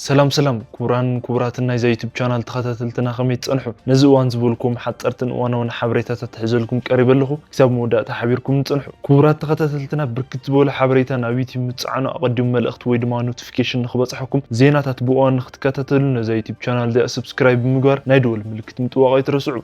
ሰላም ሰላም ክቡራን ክቡራትን ናይዛ ዩቱብ ቻናል ተኸታተልትና፣ ከመይ ትጸንሑ? ነዚ እዋን ዝበልኩም ሓጸርትን እዋናውን ሓበሬታታት ሒዘልኩም ቀሪበ ኣለኹ። ክሳብ መወዳእታ ሓቢርኩም ንጽንሑ። ክቡራት ተኸታተልትና፣ ብርክት ዝበሉ ሓበሬታ ናብ ዩቱብ ምጽዓኑ ኣቐዲሙ መልእኽቲ ወይ ድማ ኖቲፊኬሽን ንኽበጽሐኩም፣ ዜናታት ብእዋኑ ንክትከታተሉ ነዛ ዩቱብ ቻናል እዚኣ ሰብስክራይብ ብምግባር ናይ ደወል ምልክት ምጥዋቕ ኣይትረስዑ።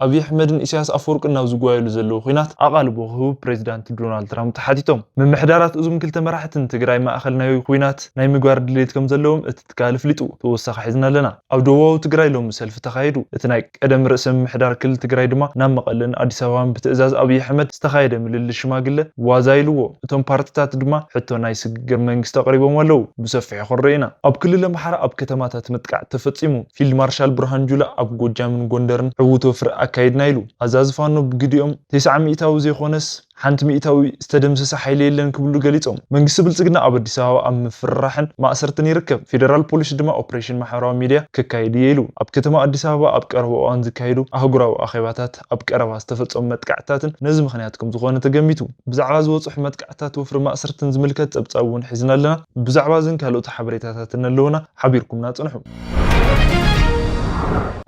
ኣብይ ኣሕመድን ኢሳያስ ኣፈወርቅን ናብ ዝጓየሉ ዘለዉ ኲናት ኣቓልቦ ክህቡ ፕሬዚዳንት ዶናልድ ትራምፕ ተሓቲቶም። ምምሕዳራት እዞም ክልተ መራሕትን ትግራይ ማእኸል ናይ ኲናት ናይ ምግባር ድሌት ከም ዘለዎም እቲ ትካል ኣፍሊጡ። ተወሳኺ ሒዝና ኣለና። ኣብ ደቡባዊ ትግራይ ሎሚ ሰልፊ ተኻይዱ። እቲ ናይ ቀደም ርእሰ ምምሕዳር ክልል ትግራይ ድማ ናብ መቐለን ኣዲስ ኣበባን ብትእዛዝ ኣብይ ኣሕመድ ዝተኻየደ ምልልስ ሽማግለ ዋዛ ኢልዎ። እቶም ፓርትታት ድማ ሕቶ ናይ ስግግር መንግስቲ ኣቕሪቦም ኣለዉ። ብሰፊሑ ክንርኢ ኢና። ኣብ ክልል ኣምሓራ ኣብ ከተማታት መጥቃዕቲ ተፈጺሙ። ፊልድ ማርሻል ብርሃኑ ጁላ ኣብ ጎጃምን ጎንደርን ዕዉት ወፍሪ ኣካይድና ኢሉ። ኣዛዚ ፋኖ ብግዲኦም ተስዓ ሚእታዊ ዘይኮነስ ሓንቲ ሚእታዊ ዝተደምሰሰ ሓይሊ የለን ክብሉ ገሊጾም። መንግስቲ ብልጽግና ኣብ ኣዲስ ኣበባ ኣብ ምፍርራሕን ማእሰርትን ይርከብ። ፌደራል ፖሊስ ድማ ኦፕሬሽን ማሕበራዊ ሚድያ ክካየድ እየ ኢሉ። ኣብ ከተማ ኣዲስ ኣበባ ኣብ ቀረባ እዋን ዝካየዱ ኣህጉራዊ ኣኼባታት ኣብ ቀረባ ዝተፈጸሙ መጥቃዕትታትን ነዚ ምኽንያት ከም ዝኾነ ተገሚቱ። ብዛዕባ ዝበጽሑ መጥቃዕትታት ወፍሪ ማእሰርትን ዝምልከት ጸብጻብ እውን ሒዝና ኣለና። ብዛዕባ እዝን ካልኦት ሓበሬታታትን ኣለውና። ሓቢርኩምና ጽንሑ።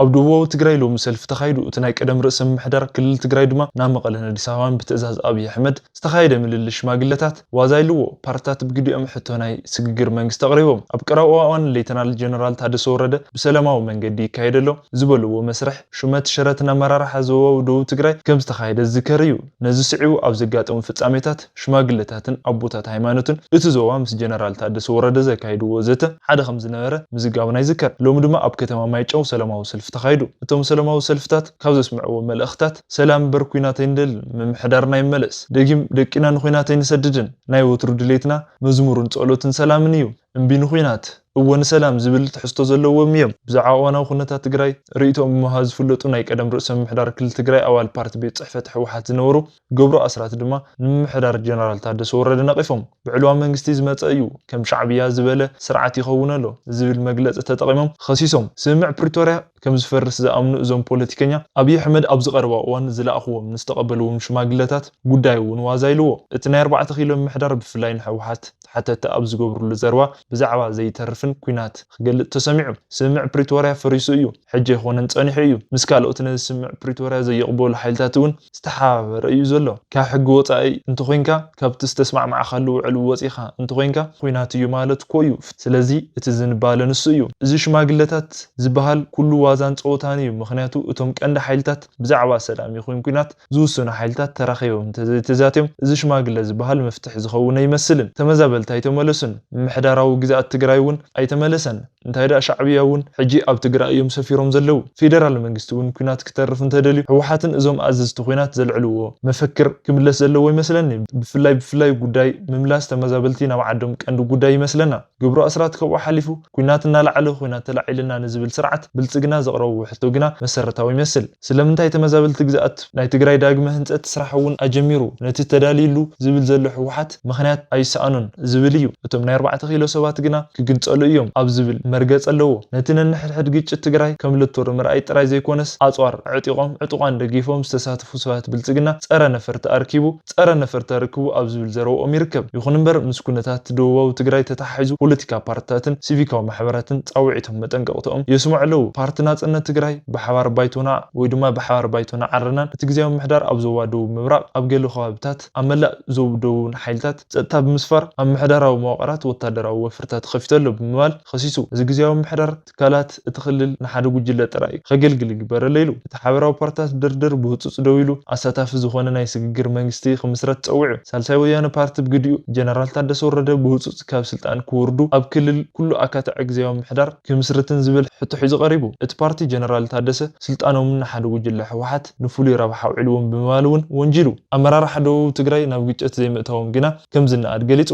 ኣብ ደቡባዊ ትግራይ ሎሚ ሰልፊ ተኻይዱ። እቲ ናይ ቀደም ርእሰ ምምሕዳር ክልል ትግራይ ድማ ናብ መቐለን ኣዲስ ኣበባን ብትእዛዝ ኣብይ ኣሕመድ ዝተኻየደ ምልልስ ሽማግለታት ዋዛ ኢልዎ። ፓርትታት ብግዲኦም ሕቶ ናይ ስግግር መንግስቲ ኣቕሪቦም። ኣብ ቀረባ እዋን ሌተናል ጀነራል ታደሰ ወረደ ብሰላማዊ መንገዲ ይካየድ ኣሎ ዝበልዎ መስርሕ ሹመት ሽረትን ኣመራርሓ ዞባዊ ደቡብ ትግራይ ከም ዝተኻየደ ዝዝከር እዩ። ነዚ ስዒቡ ኣብ ዘጋጠሙ ፍጻሜታት ሽማግለታትን ኣቦታት ሃይማኖትን እቲ ዞባ ምስ ጀነራል ታደሰ ወረደ ዘካየድዎ ዘተ ሓደ ከም ዝነበረ ምዝጋብና ይዝከር። ሎሚ ድማ ኣብ ከተማ ማይጨው ሰላማዊ ሰልፊ ተኻይዱ። እቶም ሰላማዊ ሰልፍታት ካብ ዘስምዕዎ መልእኽታት፣ ሰላም እምበር ኲናት ኣይንደልን፣ ምምሕዳርና ይመለስ፣ ደጊም ደቂና ንኲናት ኣይንሰድድን፣ ናይ ወትሩ ድሌትና መዝሙርን ጸሎትን ሰላምን እዩ፣ እምቢ ንኲናት፣ እወ ንሰላም ዝብል ትሕዝቶ ዘለዎም እዮም። ብዛዕባ እዋናዊ ኩነታት ትግራይ ርእይቶኦም ብምሃብ ዝፍለጡ ናይ ቀደም ርእሰ ምምሕዳር ክልል ትግራይ ኣባል ፓርቲ ቤት ጽሕፈት ህወሓት ዝነበሩ ገብሩ ኣስራት ድማ ንምምሕዳር ጀነራል ታደሰ ወረደ ነቒፎም። ብዕልዋ መንግስቲ ዝመጸ እዩ፣ ከም ሻዕብያ ዝበለ ስርዓት ይኸውን ኣሎ ዝብል መግለጺ ተጠቒሞም ከሲሶም። ስምምዕ ፕሪቶርያ ከም ዝፈርስ ዝኣምኑ እዞም ፖለቲከኛ፣ ኣብይ ኣሕመድ ኣብዚ ቀረባ እዋን ዝለኣኽዎም ንዝተቐበልዎም ሽማግለታት ጉዳይ እውን ዋዛ ኢልዎ። እቲ ናይ ኣርባዕተ ኪሎ ምምሕዳር ብፍላይ ንህወሓት ተሓተቲ ኣብ ዝገብርሉ ዘረባ ብዛዕባ ዘይተርፍን ኲናት ክገልጽ ተሰሚዑ። ስምምዕ ፕሪቶርያ ፈሪሱ እዩ፣ ሕጂ ኣይኮነን ጸኒሑ እዩ። ምስ ካልኦት ነዚ ስምምዕ ፕሪቶርያ ዘይቕበሉ ሓይልታት እውን ዝተሓባበረ እዩ ዘሎ። ካብ ሕጊ ወጻኢ እንተኾይንካ፣ ካብቲ ዝተስማዕማዕካሉ ውዕል ወጺኻ እንተኾይንካ፣ ኲናት እዩ ማለት እኮ እዩ። ስለዚ እቲ ዝንባለ ንሱ እዩ። እዚ ሽማግለታት ዝበሃል ኩሉ ዋዛን ጸወታን እዩ። ምኽንያቱ እቶም ቀንዲ ሓይልታት ብዛዕባ ሰላም ይኹን ኲናት ዝውስኑ ሓይልታት ተራኺቦም እንተዘይተዛትዮም፣ እዚ ሽማግለ ዝበሃል መፍትሒ ዝኸውን ኣይመስልን። ተመዛበልቲ ኣይተመለሱን። ምምሕዳራዊ ግዝኣት ትግራይ እውን ኣይተመለሰን። እንታይ ደኣ ሻዕብያ እውን ሕጂ ኣብ ትግራይ እዮም ሰፊሮም ዘለዉ። ፌደራል መንግስቲ እውን ኲናት ክተርፍ እንተደልዩ፣ ህወሓትን እዞም ኣዘዝቲ ኲናት ዘልዕልዎ መፈክር ክምለስ ዘለዎ ይመስለኒ። ብፍላይ ብፍላይ ጉዳይ ምምላስ ተመዛበልቲ ናብ ዓዶም ቀንዲ ጉዳይ ይመስለና። ገብሩ ኣስራት ካብኡ ሓሊፉ፣ ኲናት እናለዓለ ኲናት ተላዒልና ንዝብል ስርዓት ብልጽግና ዘቕረብዎ ሕቶ ግና መሰረታዊ ይመስል። ስለምንታይ ተመዛበልቲ ግዝኣት ናይ ትግራይ ዳግመ ህንጸት ስራሕ እውን ኣጀሚሩ፣ ነቲ ተዳልዩሉ ዝብል ዘሎ ህወሓት ምኽንያት ኣይሰኣኖን ዝብል እዩ። እቶም ናይ ኣርባዕተ ኪሎ ሰባት ግና ክግንጸሉ እዮም ኣብ ዝብል መርገጽ ኣለዎ። ነቲ ነንሕድሕድ ግጭት ትግራይ ከም ልቶር ምርኣይ ጥራይ ዘይኮነስ፣ ኣጽዋር ኣዕጢቖም ዕጡቓን ደጊፎም ዝተሳተፉ ሰባት ብልጽግና ጸረ ነፈርቲ ኣርኪቡ፣ ጸረ ነፈርቲ ኣርክቡ ኣብ ዝብል ዘረብኦም ይርከብ። ይኹን እምበር፣ ምስ ኩነታት ደቡባዊ ትግራይ ተተሓሒዙ ፖለቲካ ፓርትታትን ሲቪካዊ ማሕበራትን ጻውዒቶም መጠንቀቕትኦም የስምዑ ኣለዉ። ፓርቲ ናጽነት ትግራይ ብሓባር ባይቶና ወይ ድማ ብሓባር ባይቶና ዓረናን እቲ ግዝያዊ ምምሕዳር ኣብ ዞባ ደቡብ ምብራቕ ኣብ ገለ ከባብታት ኣብ መላእ ዞባ ደቡብን ሓይልታት ጸጥታ ብምስፋር ኣብ ምምሕዳራዊ መዋቕራት ወታደራዊ ወፍርታት ከፊቱ ኣሎ ብምባል ከሲሱ። እዚ ግዝያዊ ምምሕዳር ትካላት እቲ ክልል ንሓደ ጉጅለ ጥራይ ከገልግል ይግበረለ ኢሉ። እቲ ሓበራዊ ፓርትታት ድርድር ብህጹጽ ደው ኢሉ ኣሳታፊ ዝኾነ ናይ ስግግር መንግስቲ ክምስረት ጸዊዑ። ሳልሳይ ወያነ ፓርቲ ብግዲኡ ጀነራል ታደሰ ወረደ ብህጹጽ ካብ ስልጣን ክወርዱ ኣብ ክልል ኩሉ ኣካታዒ ግዝያዊ ምምሕዳር ክምስርትን ዝብል ሕቶ ሒዙ ቀሪቡ። እቲ ፓርቲ ጀነራል ታደሰ ስልጣኖምን ንሓደ ጉጅለ ህወሓት ንፍሉይ ረብሓ ኣውዒልዎም ብምባል እውን ወንጂሉ። ኣመራርሓ ደቡብ ትግራይ ናብ ግጭት ዘይምእታዎም ግና ከም ዝነኣድ ገሊጹ።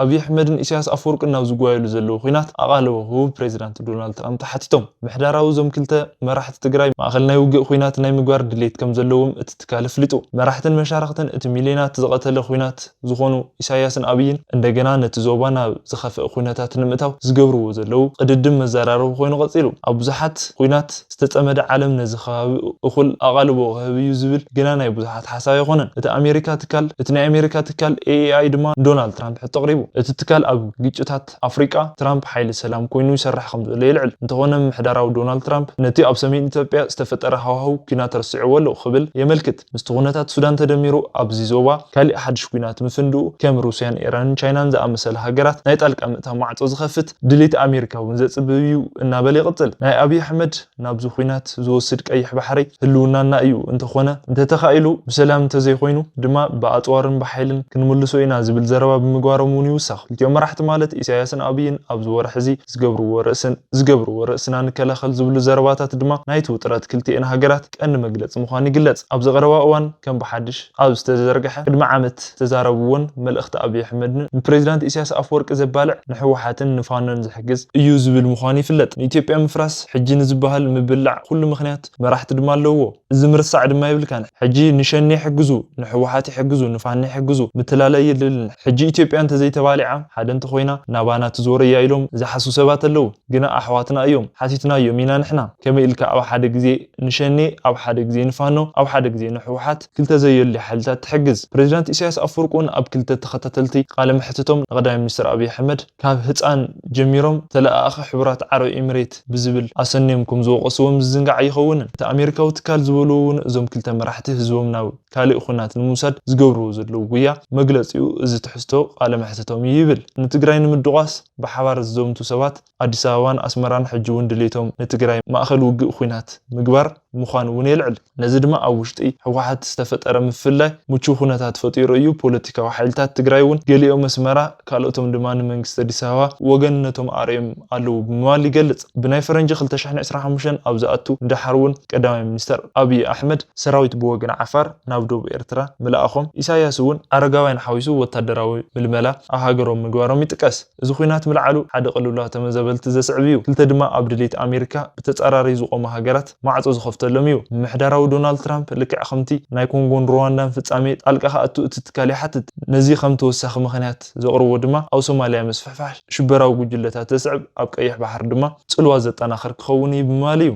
ኣብይ ኣሕመድን ኢሳያስ ኣፈወርቅን ናብ ዝጓየሉ ዘለዉ ኲናት ኣቓልቦ ክህቡ ፕሬዚዳንት ዶናልድ ትራምፕ ተሓቲቶም። ምሕዳራዊ እዞም ክልተ መራሕቲ ትግራይ ማእኸል ናይ ውግእ ኲናት ናይ ምግባር ድሌት ከም ዘለዎም እቲ ትካል ኣፍሊጡ። መራሕትን መሻርኽትን እቲ ሚልዮናት ዝቐተለ ኲናት ዝኾኑ ኢሳያስን ኣብይን እንደገና ነቲ ዞባ ናብ ዝኸፍአ ኲነታት ንምእታው ዝገብርዎ ዘለዉ ቅድድም መዘራረቢ ኮይኑ ቀጺሉ። ኣብ ብዙሓት ኲናት ዝተጸመደ ዓለም ነዚ ከባቢ እኹል ኣቓልቦ ክህብ እዩ ዝብል ግና ናይ ብዙሓት ሓሳብ ኣይኮነን። እቲ ኣሜሪካ ትካል፣ እቲ ናይ ኣሜሪካ ትካል ኤ ኤ ኣይ ድማ ንዶናልድ ትራምፕ ሕቶ ኣቕሪቡ። እቲ ትካል ኣብ ግጭታት ኣፍሪቃ ትራምፕ ሓይሊ ሰላም ኮይኑ ይሰርሕ ከም ዘሎ የልዕል። እንተኾነ ምምሕዳራዊ ዶናልድ ትራምፕ ነቲ ኣብ ሰሜን ኢትዮጵያ ዝተፈጠረ ሃዋህው ኲናት ረሲዕዎ ኣሎ ክብል የመልክት። ምስቲ ኩነታት ሱዳን ተደሚሩ ኣብዚ ዞባ ካሊእ ሓድሽ ኲናት ምፍንድኡ ከም ሩስያን ኢራንን ቻይናን ዝኣመሰለ ሃገራት ናይ ጣልቃ ምእታው ማዕጾ ዝኸፍት ድሌት ኣሜሪካ እውን ዘጽብብ እዩ እናበለ ይቕጽል። ናይ ኣብይ ኣሕመድ ናብዚ ኲናት ዝወስድ ቀይሕ ባሕሪ ህልውናና እዩ፣ እንተኾነ እንተተኻኢሉ ብሰላም እንተዘይኮይኑ ድማ ብኣጽዋርን ብሓይልን ክንምልሶ ኢና ዝብል ዘረባ ብምግባሮም እውን ይውሰኽ። ክልቲኦም መራሕቲ ማለት ኢሳያስን ኣብይን ኣብዚ ወርሒ እዚ ዝገብርዎ ርእስን ዝገብርዎ ርእስና ንከላኸል ዝብሉ ዘረባታት ድማ ናይቲ ውጥረት ክልቲኤን ሃገራት ቀንዲ መግለጺ ምዃኑ ይግለጽ። ኣብዚ ቀረባ እዋን ከም ብሓድሽ ኣብ ዝተዘርግሐ ቅድሚ ዓመት ዝተዛረብዎን መልእኽቲ ኣብይ ኣሕመድን ንፕሬዚዳንት ኢሳያስ ኣፈወርቂ ዘባልዕ ንህወሓትን ንፋኖን ዝሕግዝ እዩ ዝብል ምዃኑ ይፍለጥ። ንኢትዮጵያ ምፍራስ ሕጂ ንዝበሃል ምብላዕ ኩሉ ምኽንያት መራሕቲ ድማ ኣለዎ። እዚ ምርሳዕ ድማ የብልካን። ሕጂ ንሸኔ ይሕግዙ፣ ንህወሓት ይሕግዙ፣ ንፋኖ ይሕግዙ ምትላለ የድልን። ሕጂ ኢትዮጵያ እንተዘይተባሊዓ ሓደ እንተኾይና ናባና ትዞር እያ ኢሎም ዝሓስቡ ሰባት ኣለዉ። ግና ኣሕዋትና እዮም፣ ሓቲትናዮም ኢና ንሕና። ከመይ ኢልካ ኣብ ሓደ ግዜ ንሸኔ፣ ኣብ ሓደ ግዜ ንፋኖ፣ ኣብ ሓደ ግዜ ንህወሓት ክልተ ዘየድልዩ ሓይልታት ትሕግዝ? ፕሬዚዳንት ኢሳያስ ኣፈወርቂ እውን ኣብ ክልተ ተኸታተልቲ ቃለ መሕትቶም ንቀዳማይ ሚኒስትር ኣብይ ኣሕመድ ካብ ህፃን ጀሚሮም ተለኣኣኺ ሕቡራት ዓረብ ኤሚሬት ብዝብል ኣሰንዮም ከም ዝወቐስዎም ዝዝንጋዕ ኣይኸውንን። እቲ ኣሜሪካዊ ትካል ዝበልዎ እውን እዞም ክልተ መራሕቲ ህዝቦም ናብ ካልእ ኹናት ንምውሳድ ዝገብርዎ ዘለዉ ጉያ መግለጺኡ እዚ ትሕዝቶ ቃለ መሕትቶም እዩ ይብል። ንትግራይ ንምድቋስ ብሓባር ዝዘምቱ ሰባት ኣዲስ ኣበባን ኣስመራን ሕጂ እውን ድሌቶም ንትግራይ ማእኸል ውግእ ኹናት ምግባር ምዃኑ እውን የልዕል። ነዚ ድማ ኣብ ውሽጢ ህወሓት ዝተፈጠረ ምፍልላይ ምቹው ኩነታት ፈጢሩ እዩ። ፖለቲካዊ ሓይልታት ትግራይ እውን ገሊኦም ኣስመራ ካልኦቶም ድማ ንመንግስቲ ኣዲስ ኣበባ ወገንነቶም ኣርእዮም ኣለዉ ብምባል ይገልጽ። ብናይ ፈረንጂ ክልተ ሽሕን ዕስራን ሓሙሽተን ኣብ ዝኣቱ ንደሓር እውን ቀዳማይ ሚኒስተር ኣብይ ኣሕመድ ሰራዊት ብወገን ዓፋር ናብ ደቡብ ኤርትራ ምልኣኾም፣ ኢሳያስ እውን ኣረጋውያን ሓዊሱ ወታደራዊ ምልመላ ኣብ ሃገሮም ምግባሮም ይጥቀስ። እዚ ኹናት ምልዓሉ ሓደ ቅልውላው ተመዛበልቲ ዘስዕብ እዩ። ክልተ ድማ ኣብ ድሌት ኣሜሪካ ብተጻራሪ ዝቖሙ ሃገራት ማዕጾ ዝኸፍተሎም እዩ። ምምሕዳራዊ ዶናልድ ትራምፕ ልክዕ ከምቲ ናይ ኮንጎን ሩዋንዳን ፍጻሜ ጣልቃ ክኣቱ እቲ ትካል ይሓትት። ነዚ ከም ተወሳኺ ምኽንያት ዘቕርቦ ድማ ኣብ ሶማልያ ምስፍሕፋሕ ሽበራዊ ጉጅለታት ዘስዕብ ኣብ ቀይሕ ባሕሪ ድማ ጽልዋ ዘጠናኽር ክኸውን እዩ ብምባል እዩ።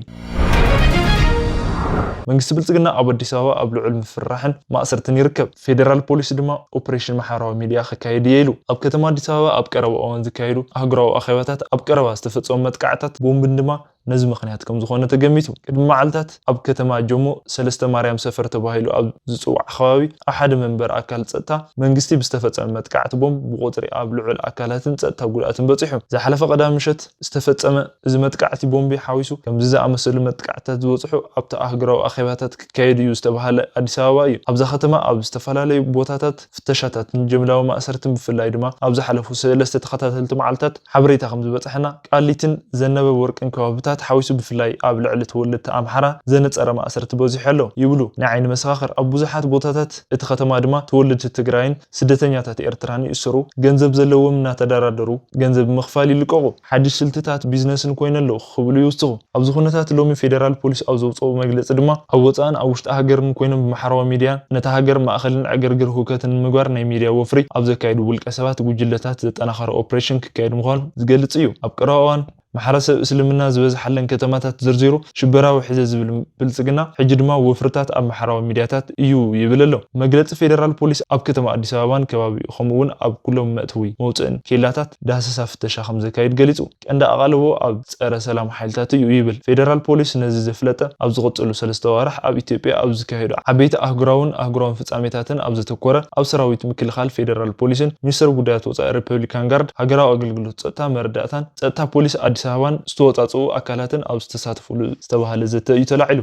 መንግስቲ ብልጽግና ኣብ ኣዲስ ኣበባ ኣብ ልዑል ምፍርራሕን ማእሰርትን ይርከብ። ፌደራል ፖሊስ ድማ ኦፕሬሽን ማሕበራዊ ሚድያ ከካይድ እየ ኢሉ። ኣብ ከተማ ኣዲስ ኣበባ ኣብ ቀረባ እዋን ዝካየዱ ኣህጉራዊ ኣኼባታት ኣብ ቀረባ ዝተፈጸሙ መጥቃዕታት ቦምብን ድማ ነዚ ምኽንያት ከም ዝኾነ ተገሚቱ። ቅድሚ መዓልታት ኣብ ከተማ ጀሞ ሰለስተ ማርያም ሰፈር ተባሂሉ ኣብ ዝጽዋዕ ከባቢ ኣብ ሓደ መንበር ኣካል ጸጥታ መንግስቲ ብዝተፈጸመ መጥቃዕቲ ቦምብ ብቁጽሪ ኣብ ልዑል ኣካላትን ጸጥታ ጉድኣትን በጺሑ። ዝሓለፈ ቀዳም ምሸት ዝተፈጸመ እዚ መጥቃዕቲ ቦምቢ ሓዊሱ ከምዚ ዝኣመሰሉ መጥቃዕትታት ዝበጽሑ ኣብቲ ኣህጉራዊ ኣኼባታት ክካየድ እዩ ዝተባሃለ ኣዲስ ኣበባ እዩ። ኣብዛ ከተማ ኣብ ዝተፈላለዩ ቦታታት ፍተሻታትን ጀምላዊ ማእሰርትን ብፍላይ ድማ ኣብ ዝሓለፉ ሰለስተ ተኸታተልቲ መዓልታት ሓበሬታ ከም ዝበጽሐና ቃሊትን ዘነበ ወርቅን ከባብታት ሓዊሱ ብፍላይ ኣብ ልዕሊ ተወለድቲ ኣምሓራ ዘነጸረ ማእሰርቲ በዚሑ ኣሎ ይብሉ ናይ ዓይኒ መሰኻኽር። ኣብ ብዙሓት ቦታታት እቲ ከተማ ድማ ተወለድቲ ትግራይን ስደተኛታት ኤርትራን ይእሰሩ፣ ገንዘብ ዘለዎም እናተደራደሩ ገንዘብ ብምኽፋል ይልቀቑ። ሓድሽ ስልትታት ቢዝነስን ኮይነ ኣለኹ ክብሉ ይውስኹ። ኣብዚ ኩነታት ሎሚ ፌደራል ፖሊስ ኣብ ዘውፅኦ መግለፂ ድማ ኣብ ወፃእን ኣብ ውሽጢ ሃገርን ኮይኖም ብማሕበራዊ ሚድያ ነታ ሃገር ማእኸልን ዕግርግር ሁከትን ንምግባር ናይ ሚድያ ወፍሪ ኣብ ዘካየዱ ውልቀ ሰባት ጉጅለታት ዘጠናኸረ ኦፕሬሽን ክካየድ ምዃኑ ዝገልፅ እዩ። ኣብ ቀረባ እዋን ማሕበረሰብ እስልምና ዝበዝሓለን ከተማታት ዘርዚሩ ሽበራዊ ሕዘ ዝብል ብልፅግና ሕጂ ድማ ወፍርታት ኣብ ማሕበራዊ ሚድያታት እዩ ይብል ኣሎ። መግለፂ ፌደራል ፖሊስ ኣብ ከተማ ኣዲስ ኣበባን ከባቢኡ ከምኡ እውን ኣብ ኩሎም መእተዊ መውፅእን ኬላታት ዳህሰሳ ፍተሻ ከም ዘካይድ ገሊፁ። ቀንዲ ኣቓልቦ ኣብ ፀረ ሰላም ሓይልታት እዩ ይብል። ፌደራል ፖሊስ ነዚ ዘፍለጠ ኣብ ዝቕፅሉ ሰለስተ ዋርሕ ኣብ ኢትዮጵያ ኣብ ዝካየዱ ዓበይቲ ኣህጉራውን ኣህጉራውን ፍጻሜታትን ኣብ ዘተኮረ ኣብ ሰራዊት ምክልኻል ፌደራል ፖሊስን ሚኒስትር ጉዳያት ወፃኢ ሪፐብሊካን ጋርድ ሃገራዊ ኣገልግሎት ጸጥታ መረዳእታን ጸጥታ ፖሊስ ኣዲስ ኣበባን ዝተወጻጽኡ ኣካላትን ኣብ ዝተሳተፉሉ ዝተባሃለ ዘተ እዩ ተላዒሉ።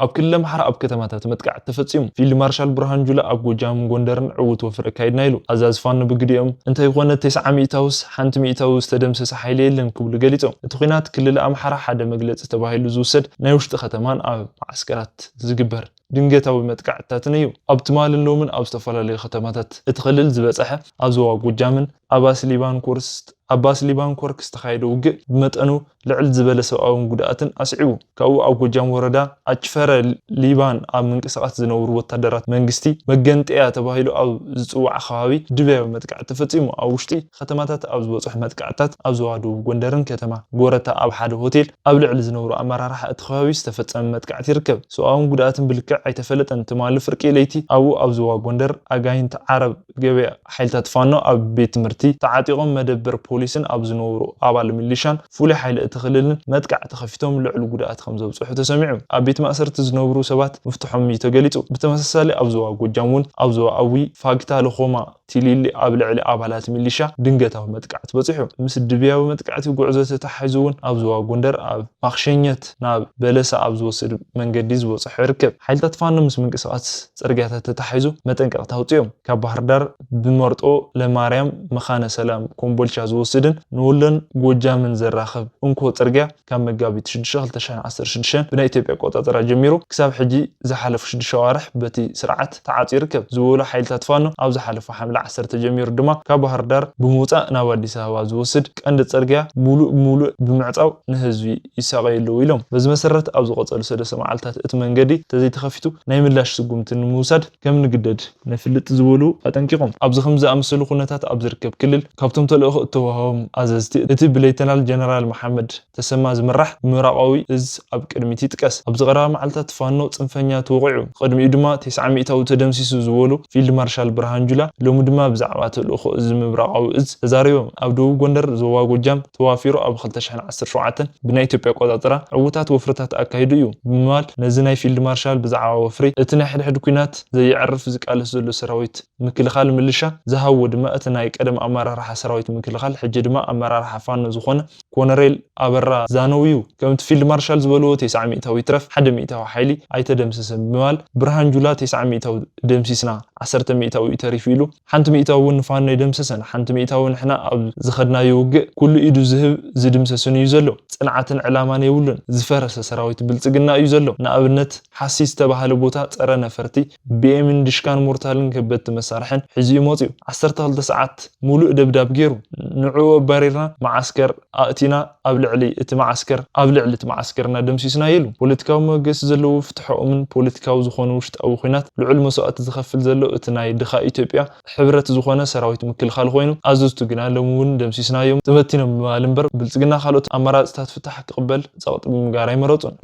ኣብ ክልል ኣምሓራ ኣብ ከተማታት መጥቃዕቲ ተፈጺሙ። ፊልድ ማርሻል ብርሃኑ ጁላ ኣብ ጎጃምን ጎንደርን ዕዉት ወፍሪ ኣካይድና ኢሉ። ኣዛዚ ፋኖ ብግዲኦም እንተይኮነ ተስዓ ሚእታውስ ሓንቲ ሚእታዊ ዝተደምሰሰ ሓይሊ የለን ክብሉ ገሊጾም። እቲ ኲናት ክልል ኣምሓራ ሓደ መግለጺ ተባሂሉ ዝውሰድ ናይ ውሽጢ ከተማን ኣብ መዓስከራት ዝግበር ድንገታዊ መጥቃዕትታትን እዩ። ኣብ ትማልን ሎምን ኣብ ዝተፈላለዩ ከተማታት እቲ ክልል ዝበጽሐ ኣብ ዞባ ጎጃምን ኣብ ኣስሊባን ኮርስ ኣብ ኣስሊባን ኮርክ ዝተኻየደ ውግእ ብመጠኑ ልዕል ዝበለ ሰብኣውን ጉድኣትን ኣስዒቡ። ካብኡ ኣብ ጎጃም ወረዳ ኣጭፈረ ሊባን ኣብ ምንቅስቓስ ዝነብሩ ወታደራት መንግስቲ መገንጠያ ተባሂሉ ኣብ ዝጽዋዕ ከባቢ ድበያዊ መጥቃዕቲ ተፈጺሙ። ኣብ ውሽጢ ከተማታት ኣብ ዝበጽሑ መጥቃዕትታት ኣብ ዞባ ደቡብ ጎንደርን ከተማ ጎረታ ኣብ ሓደ ሆቴል ኣብ ልዕሊ ዝነብሩ ኣመራርሓ እቲ ከባቢ ዝተፈጸመ መጥቃዕቲ ይርከብ። ሰብኣውን ጉድኣትን ብልክዕ ኣይተፈለጠን። ትማሊ ፍርቂ ለይቲ ኣብኡ ኣብ ዞባ ጎንደር ኣጋይንት ዓረብ ገበያ ሓይልታት ፋኖ ኣብ ቤት ትምህርቲ ተዓጢቖም መደበር ፖሊስን ኣብ ዝነበሩ ኣባል ሚሊሻን ፍሉይ ሓይሊ እቲ ክልልን መጥቃዕቲ ከፊቶም ልዑል ጉድኣት ከም ዘብፅሑ ተሰሚዑ። ኣብ ቤት ማእሰርቲ ዝነብሩ ሰባት ምፍትሖም እዩ ተገሊጹ። ብተመሳሳሊ ኣብ ዞባ ጎጃም እውን ኣብ ዞባ ኣዊ ፋግታ ለኾማ ቲሊሊ ኣብ ልዕሊ ኣባላት ሚሊሻ ድንገታዊ መጥቃዕቲ በፂሑ። ምስ ድብያዊ መጥቃዕቲ ጉዕዞ ተተሓሒዙ እውን ኣብ ዞባ ጎንደር ኣብ ማክሸኘት ናብ በለሳ ኣብ ዝወስድ መንገዲ ዝበፅሖ ይርከብ። ሓይልታት ፋኖ ምስ ምንቅስቃስ ፅርግያታት ተተሓሒዙ መጠንቀቕታ ኣውፅኦም። ካብ ባህር ዳር ብመርጦ ለማርያም፣ መኻነ ሰላም፣ ኮምቦልቻ ዝወስድን ንወሎን ጎጃምን ዘራኽብ እንኮ ፅርግያ ካብ መጋቢት ሽዱሽተ ክልተ ሽሕን ዓሰርተ ሽዱሽተን ብናይ ኢትዮጵያ ኣቆፃፅራ ጀሚሩ ክሳብ ሕጂ ዝሓለፉ ሽዱሽተ ኣዋርሕ በቲ ስርዓት ተዓፅዩ ይርከብ ዝበሉ ሓይልታት ፋኖ፣ ኣብ ዝሓለፈ ሓምለ ዓሰርተ ጀሚሩ ድማ ካብ ባህር ዳር ብምውፃእ ናብ ኣዲስ ኣበባ ዝወስድ ቀንዲ ፅርግያ ሙሉእ ብሙሉእ ብምዕፃው ንህዝቢ ይሳቐዩ ኣለዉ ኢሎም። በዚ መሰረት ኣብ ዝቐፀሉ ሰለስተ መዓልታት እቲ መንገዲ ተዘይተኸፊቱ ናይ ምላሽ ስጉምቲ ንምውሳድ ከም ንግደድ ነፍልጥ ዝበሉ ኣጠንቂቖም። ኣብዚ ከም ዝኣመሰሉ ኩነታት ኣብ ዝርከብ ክልል ካብቶም ተልእኾ እተዋህቦም ኣዘዝቲ እቲ ብሌተናል ጀነራል መሓመድ ተሰማ ዝምራሕ ምብራቓዊ እዝ ኣብ ቅድሚት ይጥቀስ። ኣብዚ ቀረባ መዓልታት ፋኖ ጽንፈኛ ተወቒዑ፣ ቅድሚኡ ድማ ተስዓ ሚእታዊ ተደምሲሱ ዝበሉ ፊልድ ማርሻል ብርሃን ጁላ ሎሚ ድማ ብዛዕባ ተልእኾ እዚ ምብራቓዊ እዝ ተዛሪቦም። ኣብ ደቡብ ጎንደር ዞባ ጎጃም ተዋፊሩ ኣብ ክልተ ሽሕን ዓሰርተ ሸውዓተን ብናይ ኢትዮጵያ ኣቆጻጽራ ዕዉታት ወፍርታት ኣካይዱ እዩ ብምባል ነዚ ናይ ፊልድ ማርሻል ብዛዕባ ወፍሪ እቲ ናይ ሕድሕድ ኲናት ዘየዕርፍ ዝቃለስ ዘሎ ሰራዊት ምክልኻል ምልሻ ዝሃብዎ ድማ እቲ ናይ ቀደም ኣመራርሓ ሰራዊት ምክልኻል ሕጂ ድማ ኣመራርሓ ፋኖ ዝኾነ ኮነሬል ኣበራ ዛነው እዩ። ከምቲ ፊልድ ማርሻል ዝበልዎ ተስዓ ሚእታዊ ይትረፍ ሓደ ሚእታዊ ሓይሊ ኣይተደምሰሰን ብምባል ብርሃን ጁላ ተስዓ ሚእታዊ ደምሲስና ዓሰርተ ሚእታዊ እዩ ተሪፉ ኢሉ ሓንቲ ሚእታዊ እውን ንፋኖ ኣይደምሰሰን ሓንቲ ሚእታዊ ንሕና ኣብ ዝኸድናዮ ውግእ ኩሉ ኢዱ ዝህብ ዝድምሰስን እዩ ዘሎ። ጽንዓትን ዕላማን የብሉን። ዝፈረሰ ሰራዊት ብልጽግና እዩ ዘሎ። ንኣብነት ሓሲ ዝተባህለ ቦታ ጸረ ነፈርቲ ብኤምን ድሽካን ሞርታልን ከበድቲ መሳርሕን ሒዙ እዩ መጺኡ። ዓሰርተ ክልተ ሰዓት ሙሉእ ደብዳብ ገይሩ ንዕኡ ኣባሪርና መዓስከር ኣእቲና ኣብ ልዕሊ እቲ መዓስከር ኣብ ልዕሊ እቲ መዓስከርና ደምሲስና የሉ። ፖለቲካዊ መበገሲ ዘለዎ ፍትሐኦምን ፖለቲካዊ ዝኾነ ውሽጣዊ ኹናት ልዑል መስዋእቲ ዝኸፍል ዘሎ እቲ ናይ ድኻ ኢትዮጵያ ሕብረት ዝኾነ ሰራዊት ምክልኻል ኮይኑ ኣዘዝቱ ግና ሎሚ እውን ደምሲስናዮም ተበቲኖም ብምባል እምበር ብልጽግና ካልኦት ኣማራፅታት ፍታሕ ክቕበል ጸቕጢ ብምግባር ኣይመረጹን።